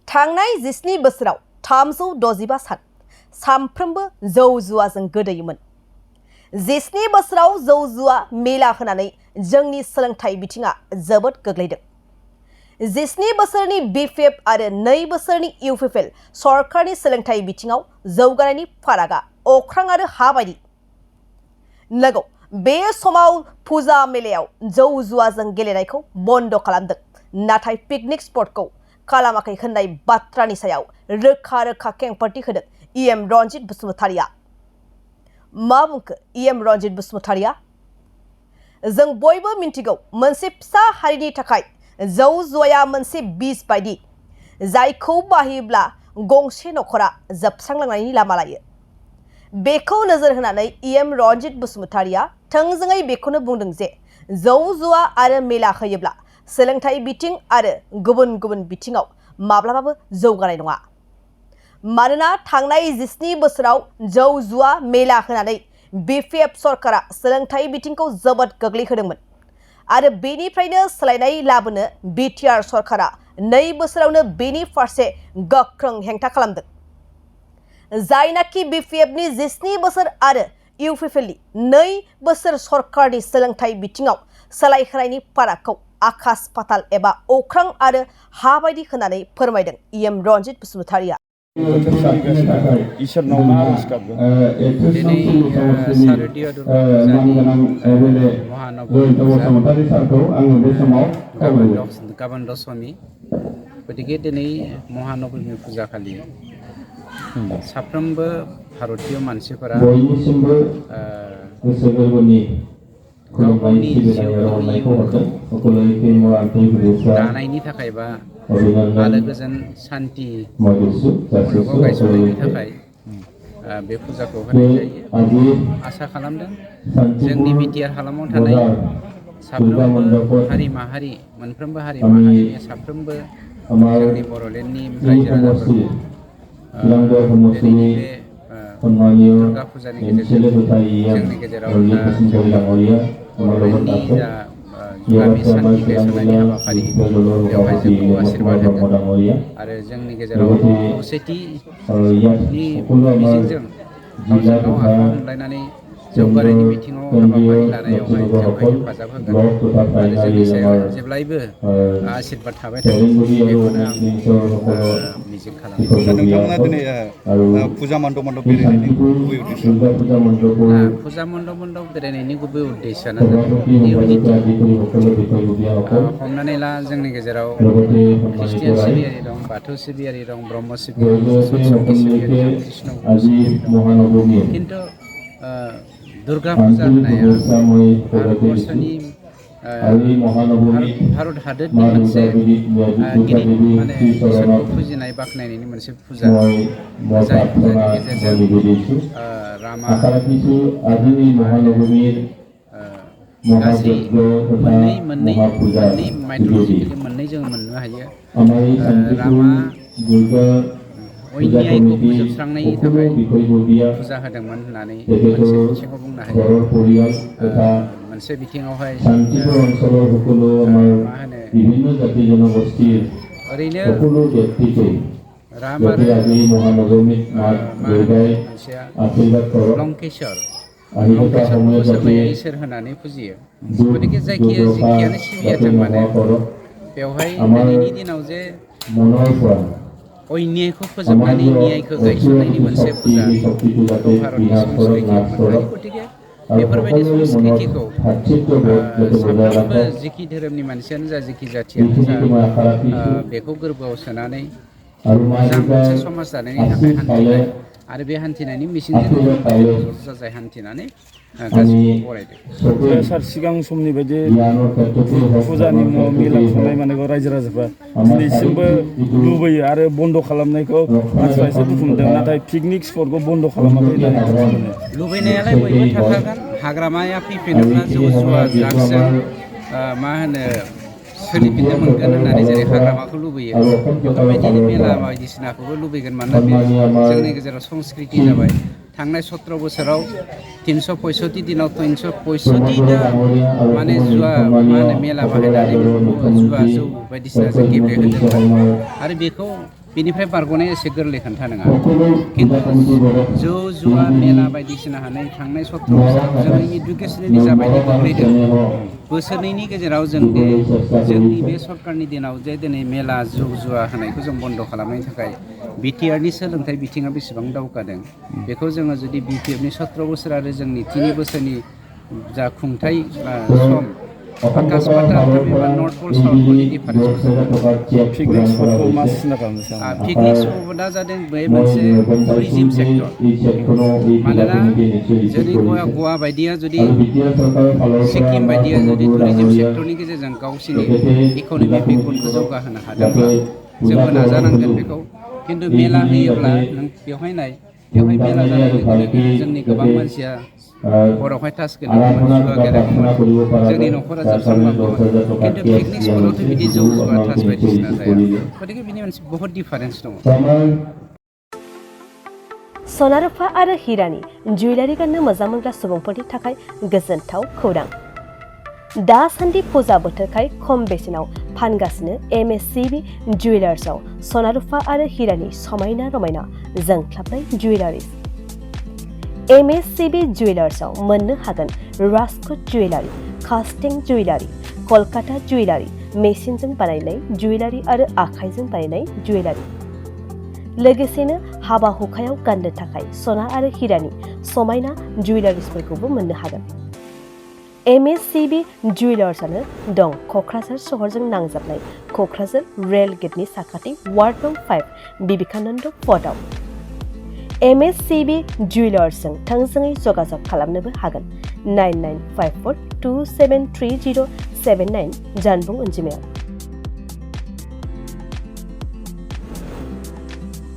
थांनाय 17 बोसोराव 365 सान सानफ्रोमबो जौ जुवाजों गोदोयोमोन। 17 बोसोराव जौ जुवा मेला होनानै जोंनि सोलोंथाइ बिथिङा जोबोद गोग्लैदों। 17 बोसोरनि BPF आरो 2 बोसोरनि UPPL सरकारनि सोलोंथाइ बिथिङाव जौगानायनि फारागा अख्रां आरो हा बायदि। नंगौ, बे समाव फुजा मेलायाव जौ जुवाजों गेलेनायखौ बन्द खालामदों, नाथाय पिकनिक स्पटखौ खालामाखै होननाय बाथ्रानि सायाव रोखा रोखा खेंफोरथि होदों EM रनजित बसुमतारिया। मा बुंखो EM रनजित बसुमतारिया? जों बयबो मिन्थिगौ, मोनसे फिसा हारिनि थाखाय जौ जुवाया मोनसे बिस बायदि, जायखौ बाहायोब्ला गंसे नखरा जोबस्रांलांनायनि लामा लायो। बेखौ नोजोर होनानै EM रनजित बसुमतारिया थोंजोङै बेखौनो बुंदों जे जौ जुवा आरो मेला होयोब्ला सोलोंथाइ बिथिं आरो गुबुन गुबुन बिथिङाव माब्लाबाबो जौगानाय नङा। मानोना थांनाय 17 बोसोराव जौ जुवा मेला होनानै BPF सरकारा सोलोंथाइ बिथिंखौ जोबोद गोग्लैहोदोंमोन आरो बेनिफ्रायनो सोलायनाय लाबोनो BTR सरकारा 2 बोसोरावनो बेनि फारसे गोख्रों हेंथा खालामदों। जायनाखि BPFनि 17 बोसोर आरो UPPLनि 2 बोसोर सरकारनि सोलोंथाइ बिथिङाव सोलायहोनायनि फारागखौ आकाश पाताल एबा अख्रां आरो हा बायदि होनानै फोरमायदों EM रनजित बसुमतारिया। इसोरनाव मा आरज गाबगोन? दिनै शारदीय दुर्गा फुजानि महानबमी फुजा गाबोन दशमी। गतिके दिनै महानबमी फुजा खालि साफ्रोमबो भारतीय मानसिफोरा गावनि जिउखौ इयुनखौ दानायनि थाखाय बा आलो गोजोन सान्ति मुलुगाव गायसननायनि थाखाय बे फुजाखौ होनाय जायो। आसा खालामदों जोंनि BTR हालामाव थानाय साफ्रोमबो हारि माहारि, मोनफ्रोमबो हारि माहारिनि साफ्रोमबो जोंनि बर'लेण्डनि रायजो राजाफोरखौ दिनैनि बे दुर्गा फुजानि गेजेरजों जोंनि गेजेराव बर'लेण्डनि जा जुगामि सान्ति गायसननायनि हाबाफारि, बेवहाय जोंखौ आशीर्बाद होगोन आरो जोंनि गेजेराव खौसेथिनि मिजिंजों गावजों गाव आखाइ हमलायनानै जौगानायनि बिथिङाव हाबाफारि लानायावहाय जोंखौ हेफाजाब होगोन आरो जोंनि सायाव जेब्लायबो आशीर्बाद थाबाय थागोन, बेखौनो आं मिजिं खालामो। नोंथांमोना दिनै फुजा मण्डप बेरायनायनि गुबै उद्देश्य? फुजा मण्डप बेरायनायनि गुबै उद्देश्यआनो जादों इउनिटि। हमनानै ला, जोंनि गेजेराव ख्रिस्टियान सिबियारि दं, बाथौ सिबियारि दं, ब्रह्म सिबियारि दं, सतसंगि सिबियारि दं, कृष्ण गुरु सिबियारि दं। खिन्थु दुर्गा फुजा होनाया भारतबर्षनि भारत हादोरनि मोनसे गिदिर माने इसोरखौ फुजिनाय बाख्नायनायनि मोनसे फुजा, जाय फुजानि गेजेरजों रामा गासै मोननै माइथलजिकेलि मोननै जों मोननो हायो। रामा अन्यायखौ फोजोबस्रांनायनि थाखाय फुजा होदोंमोन होननानै मोनसे बिथिङाव बुंनो हायो। मोनसे बिथिङावहाय मा होनो, ओरैनो राम आरो मा होनो मोनसेया लंकेशरखौबो सोरबाया इसोर होनानै फुजियो। गतिके जेखियानो सिबियाथों माने, बेवहाय दिनैनि दिनाव जे अन्यायखौ फोजोबनानै न्यायखौ गायसननायनि मोनसे फुजा, बेखौ भारतनि संस्कृतियाव मोननो हायो। गतिके बेफोरबायदि संस्कृतिखौ साफ्रोमबो जिखि धोरोमनि मानसियानो जा, जिखि जाथियानो जा, बेखौ गोरबोआव सोनानै मोजां मोनसे समाज दानायनि थाखाय हान्थिनाय आरो बे हान्थिनायनि मिजिंजों ज' जाजाय हान्थिनानै गासैखौबो बरायदों। सार, सिगां समनि बायदि फुजानि मुङाव मेला खुंनाय मानेखौ रायजो राजाफ्रा दिनैसिमबो लुबैयो आरो बन्द खालामनायखौ मानसिफ्रा एसे दुखु मोनदों, नाथाय पिकनिक स्पटखौ बन्द खालामाखै होननानै दुखु मोनो। लुबैनायालाय बयबो थाखागोन। हाग्रामाया फैफिनोब्ला जौ जुवा ड्राग्सजों मा होनो सोलिफिननो मोनगोन होननानै जेरै हाग्रामाखौ लुबैयो, बेफोरबायदिनो मेला बायदिसिनाखौबो लुबैगोन। मानोना बे जोंनि गेजेराव संस्कृति जाबाय। थांनाय 17 बोसोराव 365 दिनाव 365ता माने जुवा मा होनो मेला बाहायनानै जुवा जौ बायदिसिना जों गेब्लेहोदोंमोन आरो बेखौ बेनिफ्राय बारग'नाया एसे गोरलै खोन्था नङा खिन्थु जौ जुवा मेला बायदिसिना हानाय थांनाय सत्र बोसोराव जोंनि इडुकेसननि जाबायदि गोग्लैदों बोसोरनैनि गेजेराव जोंनि बे सरकारनि दिनाव जे दिनै मेला जौ जुवा होनायखौ जों बन्द' खालामनायनि थाखाय बिटिआरनि सोलोंथाइ बिथिङा बेसेबां दावगादों बेखौ जोङो जुदि बिटिआरनि सत्र बोसोर आरो जोंनि 3 बोसोरनि जा खुंथाय सम आकाश पाताल एबा नर्थ पल साउथ पलनि डिफारेन्सखौ जों पिकनिक स्पटखौ मा सिन्था खालामनो सानो पिकनिक स्पटआ जादों बे मोनसे टुरिजिम सेक्टर मानोना जुदि गवा बायदिया जुदि सिक्किम बायदिया जुदि टुरिजिम सेक्टरनि गेजेरजों गावसिनि इक'नमिक बेकग्राउन्डखौ जौगाहोनो हादोंब्ला जोंबो नाजानांगोन बेखौ खिन्थु मेला होयोब्ला नों बेवहाय मेला जानाय लोगो लोगो जोंनि गोबां मानसिया हरावहाय तास गेलेगौमोन जुवा गेलेगौमोन जोंनि न'खरा जोबस्रांलांगौमोन खिन्थु पिकनिक स्पटआवथ' बिदि जौ जुवा तास बायदिसिना जाया गतिके बिनि मोनसे बहुत डिफारेन्स दङ सना रुफा आरो हिरानि जुवेलारि गाननो मोजां मोनग्रा सुबुंफोरनि थाखाय गोजोनथाव खौरां दासान्दि फुजा बोथोरखाय खम बेसेनाव फानगासिनो MSCB जुवेलार्सआव सना रुफा आरो हिरानि समायना रमायना जोंख्लाबनाय जुवेलारिस MSCB जुवेलार्सआव मोननो हागोन राजकोट जुवेलारि कास्टिं जुवेलारि कलकाता जुवेलारि मेसिनजों बानायनाय जुवेलारि आरो आखाइजों बानायनाय जुवेलारि लोगोसेनो हाबा हुखायाव गाननो थाखाय सना आरो हिरानि समायना जुवेलारिसफोरखौबो मोननो हागोन MSCB जुवेलार्सआनो दं क'क्राझार सहरजों नांजाबनाय क'क्राझार रेल गेटनि साखाथि वार्ड नं 5 बिवेकानन्द पथआव MSCB जुवेलार्सजों थोंजोङै जगाजग खालामनोबो हागोन 9954273079 जानबुं अनजिमायाव